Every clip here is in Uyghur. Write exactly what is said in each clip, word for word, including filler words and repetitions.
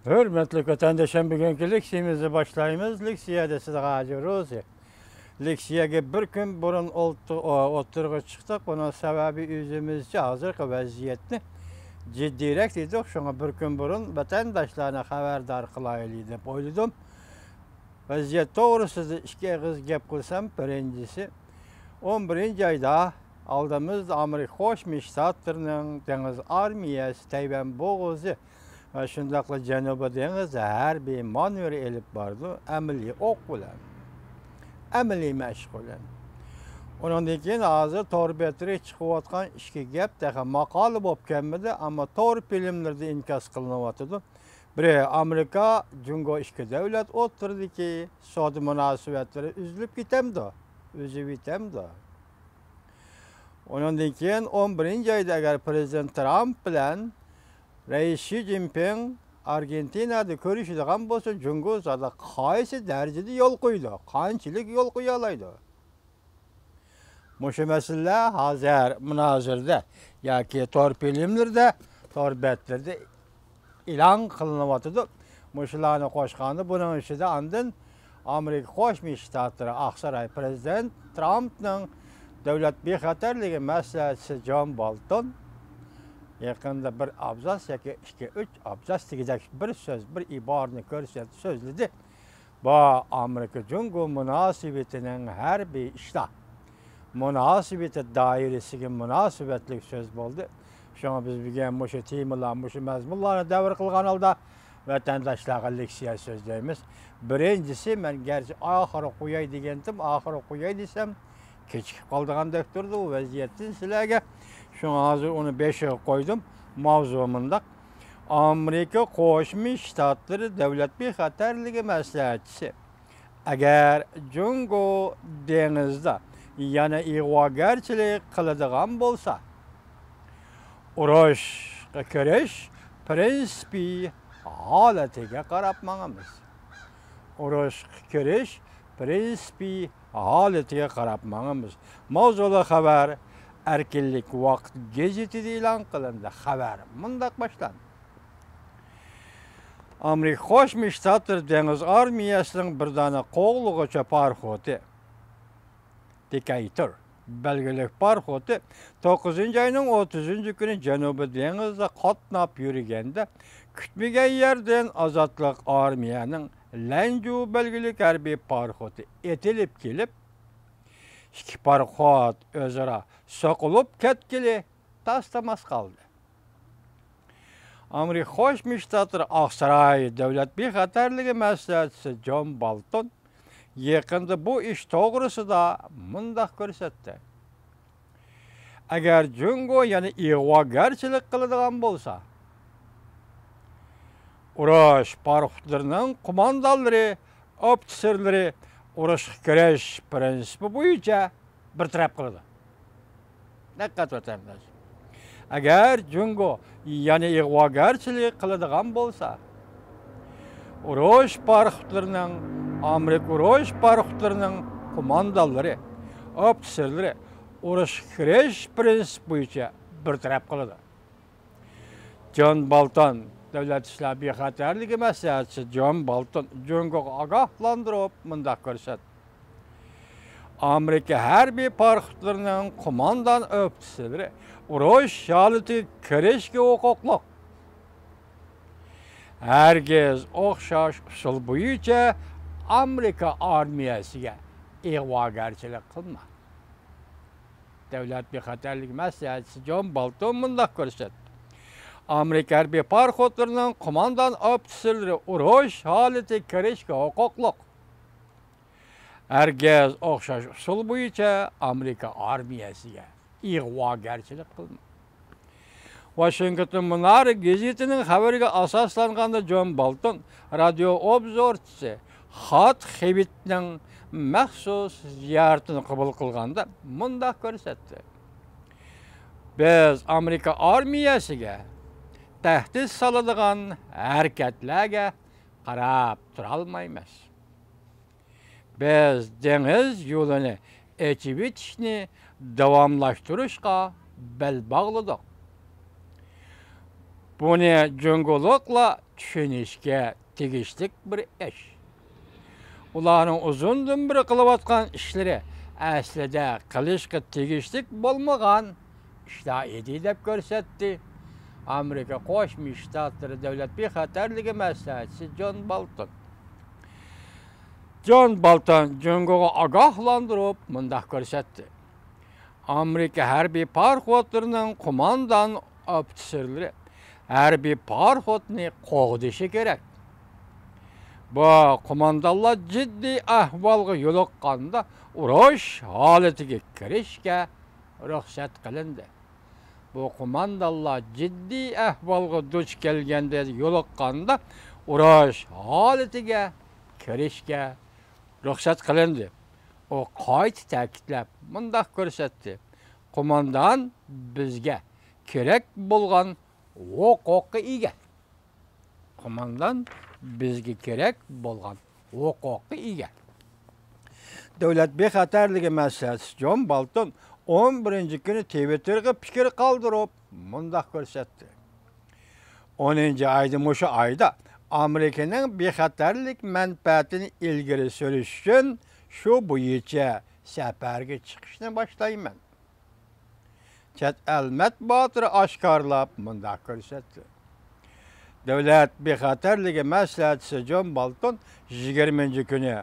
ھۆرمەتلىك ۋەتەنداشلار، بۈگۈنكى لېكسىيەمىزنى باشلايمىز. لېكسىيەدە سىدىق ھاجى روزى. لېكسىيەگە بىر كۈن بۇرۇن ئولت-، ئو-، ئوتتۇرىغا چىقتۇق. بۇنىڭ سەۋەبى ئۆزىمىزچە ھازىرقى ۋەزىيەتنى جىددىيرەك دېدۇق. شۇڭا بىر كۈن بۇرۇن ۋەتەنداشلارنى خەۋەردار قىلايلى دەپ ئويلىدىم. ۋەزىيەت توغرىسىدا ئىككى ئېغىز گەپ قىلسام، بىرىنچىسى، ئون بىرىنچى ئايدا ئالدىمىزدا ئامېرىكا قوشما شتاتلىرىنىڭ دېڭىز ئارمىيەسى تەيۋەن بوغۇزى ۋە شۇنداقلا جەنۇبىي دېڭىزدا ھەربىي مانېۋىر ئېلىپ بارىدۇ، ئەمەلىي ئوق بىلەن، ئەمەلىي مەشىق بىلەن. ئۇنىڭدىن كېيىن ھازىر تور بەتلىرىگە چىقىۋاتقان ئىككى گەپ تېخى ماقالە بولۇپ كەلمىدى، ئەمما تور فىلىملىرىدا ئىنكاس قىلىنىۋاتىدۇ. بىرى، ئامېرىكا، جۇڭگو ئىككى دۆلەت ئوتتۇرىدىكى سودا مۇناسىۋەتلىرى ئۈزۈلۈپ كېتەمدۇ؟ ئۈزۈۋېتەمدۇ؟ ئۇنىڭدىن كېيىن ئون بىرىنچى ئايدا ئەگەر پرېزىدېنت ترامپ بىلەن رەئىس شى جىنپىڭ ئارگېنتىنادا كۆرۈشىدىغان بولسا، جۇڭگو زادى قايسى دەرىجىدە يول قويىدۇ؟ قانچىلىك يول قويالايدۇ؟ مۇشۇ مەسىلىلەر ھازىر مۇنازىرىدە ياكى تور فىلىملىرىدە، تور بەتلىرىدە ئېلان قىلىنىۋاتىدۇ. مۇشۇلارنى قوشقاندا، بۇنىڭ ئىچىدە ئاندىن ئامېرىكا قوشما شتاتلىرى ئاقساراي پرېزىدېنت ترامپنىڭ دۆلەت بىخەتەرلىكى مەسلىھەتچىسى جون بولتون يېقىندا بىر ئابزاس ياكى ئىككى، ئۈچ ئابزاس دېگۈدەك بىر سۆز، بىر ئىبارىنى كۆرسەتتى، سۆزلىدى. بۇ ئامېرىكا جۇڭگو مۇناسىۋىتىنىڭ ھەربىي ئىشلار مۇناسىۋىتى دائىرىسىگە مۇناسىۋەتلىك سۆز بولدى. شۇڭا بىز بۈگۈن مۇشۇ تېمىلار، مۇشۇ مەزمۇنلارنى دەۋر قىلغان ھالدا ۋەتەنداشلارغا لېكسىيە سۆزلەيمىز. بىرىنچىسى، مەن گەرچە ئاخىرى قوياي دېگەنتىم، ئاخىرى قوياي دېسەم، كېچىكىپ قالىدىغاندەك تۇرىدۇ بۇ ۋەزىيەتتىن سىلەرگە. شۇڭا ھازىر ئۇنى بېشىغا قويدۇم. ماۋزۇ مۇنداق. ئامېرىكا قوشما شتاتلىرى دۆلەت بىخەتەرلىكى مەسلىھەتچىسى، ئەگەر جۇڭگو دېڭىزدا يەنە ئىغۋاگەرچىلىك قىلىدىغان بولسا، ئۇرۇشقا كىرىش پرىنسىپى ھالىتىگە قاراپ ماڭىمىز. ئۇرۇشقا كىرىش پرىنسىپى ھالىتىگە قاراپ ماڭىمىز. ماۋزۇلۇق خەۋەر ئەركىنلىك ۋاقىت گېزىتىدە ئېلان قىلىندى. خەۋەر مۇنداق باشلاندى. ئامېرىكا قوشما شتاتلىرى دېڭىز ئارمىيەسىنىڭ بىر دانە قوغلىغۇچى پاراخوتى، دېكەيتور بەلگىلىك پاراخوتى توققۇزىنچى ئاينىڭ ئوتتۇزىنچى كۈنى جەنۇبىي دېڭىزدا قاتناپ يۈرگەندە، كۈتمىگەن يەردىن ئازادلىق ئارمىيەنىڭ لەنجۇ بەلگىلىك ھەربىي پاراخوتى ئېتىلىپ كېلىپ، ئىككى پاراخوت ئۆزئارا سوقۇلۇپ كەتكىلى تاس-تاماس قالدى. ئامېرىكا قوشما شتاتلىرى ئاقساراي دۆلەت بىخەتەرلىكى مەسلىھەتچىسى جون بولتون يېقىندا بۇ ئىش توغرىسىدا مۇنداق كۆرسەتتى. ئەگەر جۇڭگو يەنە ئىغۋاگەرچىلىك قىلىدىغان بولسا، ئۇرۇش پاراخوتلىرىنىڭ قوماندانلىرى، ئوفىتسېرلىرى ئۇرۇشقا كىرىش پرىنسىپى بويىچە بىر تەرەپ قىلىدۇ. دىققەت ۋەتەنداش. ئەگەر جۇڭگو يەنە ئىغۋاگەرچىلىك قىلىدىغان بولسا، ئۇرۇش پاراخوتلىرىنىڭ، ئامېرىكا ئۇرۇش پاراخوتلىرىنىڭ قوماندانلىرى، ئوفىتسېرلىرى ئۇرۇشقا كىرىش پرىنسىپى بويىچە بىر تەرەپ قىلىدۇ. جون بولتون، دۆلەت ئىشلار بىخەتەرلىكى مەسلىھەتچىسى جون بولتون جۇڭگوغا ئاگاھلاندۇرۇپ مۇنداق كۆرسەتتى. ئامېرىكا ھەربىي پاراخوتلىرىنىڭ قوماندان ئوفىتسېرلىرى ئۇرۇش ھالىتىگە كىرىشكە ھوقۇقلۇق. ھەرگىز ئوخشاش ئۇسۇل بويىچە ئامېرىكا ئارمىيەسىگە ئىغۋاگەرچىلىك قىلما. دۆلەت بىخەتەرلىك مەسلىھەتچىسى جون بولتون مۇنداق كۆرسەتتى. ئامېرىكا ھەربىي پاراخوتلىرىنىڭ قوماندان ئوفىتسېرلىرى ئۇرۇش ھالىتىگە كىرىشكە ھوقۇقلۇق. ھەرگىز ئوخشاش ئۇسۇل بويىچە ئامېرىكا ئارمىيەسىگە ئىغۋاگەرچىلىك قىلما. ۋاشىنگتون مۇنارى گېزىتىنىڭ خەۋىرىگە ئاساسلانغاندا، جون بولتون رادىيو ئوبزورچىسى خات خىۋىتنىڭ مەخسۇس زىيارىتىنى قوبۇل قىلغاندا مۇنداق كۆرسەتتى: بىز ئامېرىكا ئارمىيەسىگە تەھدىت سالىدىغان ھەرىكەتلەرگە قاراپ تۇرالمايمىز. بىز دېڭىز يولىنى ئېچىۋېتىشنى داۋاملاشتۇرۇشقا بەل باغلىدۇق. بۇنى جۇڭگولۇقلار چۈشىنىشكە تېگىشلىك بىر ئىش. ئۇلارنىڭ ئۇزۇندىن بېرى قىلىۋاتقان ئىشلىرى ئەسلىدە قىلىشقا تېگىشلىك بولمىغان ئىشلار ئىدى، دەپ كۆرسەتتى ئامېرىكا قوشما شتاتلىرى دۆلەت بىخەتەرلىكى مەسلىھەتچىسى جون بالتون. جون بالتون جۇڭگوغا ئاگاھلاندۇرۇپ مۇنداق كۆرسەتتى: ئامېرىكا ھەربىي پاراخوتلىرىنىڭ قوماندان ئوفىتسېرلىرى ھەربىي پاراخوتنى قوغدىشى كېرەك. بۇ قوماندانلار جىددىي ئەھۋالغا يولۇققاندا ئۇرۇش ھالىتىگە كىرىشكە رۇخسەت قىلىندى. بۇ قوماندانلار جىددىي ئەھۋالغا دۇچ كەلگەندە، يولۇققاندا ئۇرۇش ھالىتىگە كىرىشكە رۇخسەت قىلىندى. ئۇ قايتا تەكىتلەپ مۇنداق كۆرسەتتى: قوماندان بىزگە كېرەك بولغان ھوقۇققا ئىگە. قوماندان بىزگە كېرەك بولغان ھوقۇققا ئىگە. دۆلەت بىخەتەرلىكى مەسلىھەتچىسى جون بالتون ئون بىرىنچى كۈنى تىۋىتتېرغا پىكىر قالدۇرۇپ مۇنداق كۆرسەتتى: ئونىنچى ئايدا، مۇشۇ ئايدا ئامېرىكىنىڭ بىخەتەرلىك مەنپەئەتىنى ئىلگىرى سۈرۈش ئۈچۈن شۇ بويىچە سەپەرگە چىقىشنى باشلايمەن. چەت ئەل مەتبۇئاتلىرى ئاشكارىلاپ مۇنداق كۆرسەتتى: دۆلەت بىخەتەرلىكى مەسلىھەتچىسى جون بالتون يىگىرمىنچى كۈنى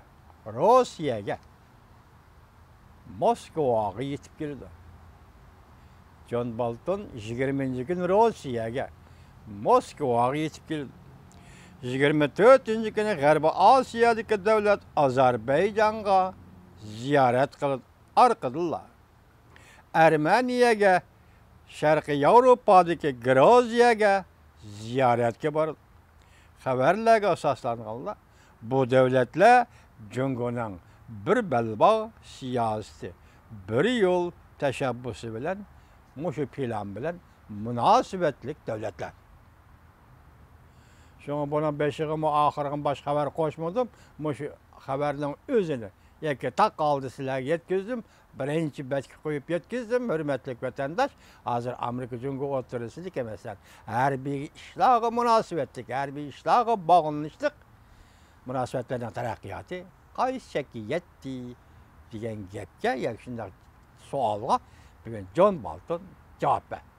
روسىيەگە، موسكۋاغا يېتىپ كېلىدۇ. جون بالتون يىگىرمىنچى كۈنى روسىيەگە، موسكۋاغا يېتىپ كېلىدۇ. يىگىرمە تۆتىنچى كۈنى غەربىي ئاسىيادىكى دۆلەت ئازەربەيجانغا زىيارەت قىلىدۇ. ئارقىدىنلا ئەرمېنىيەگە، شەرقىي ياۋروپادىكى گرۇزىيەگە زىيارەتكە بارىدۇ. خەۋەرلەرگە ئاساسلانغاندا، بۇ دۆلەتلەر جۇڭگونىڭ بىر بەلباغ سىياسىتى، بىر يول تەشەببۇسى بىلەن مۇشۇ پىلان بىلەن مۇناسىۋەتلىك دۆلەتلەر. شۇڭا بۇنىڭ بېشىغىمۇ، ئاخىرىغىمۇ باشقا خەۋەر قوشمىدىم. مۇشۇ خەۋەرنىڭ ئۆزىنى يەككە تاق ھالدا سىلەرگە يەتكۈزدۈم. بىرىنچى بەتكە قويۇپ يەتكۈزدۈم، ھۆرمەتلىك ۋەتەنداش. ھازىر ئامېرىكا جۇڭگو ئوتتۇرىسىدىكى، مەسىلەن، ھەربىي ئىشلارغا مۇناسىۋەتلىك، ھەربىي ئىشلارغا باغلىنىشلىق مۇناسىۋەتلەرنىڭ تەرەققىياتى قايسى چەككە يەتتى دېگەن گەپكە ياكى شۇنداق سوئالغا بۈگۈن جون بالتون جاۋاب بەردى.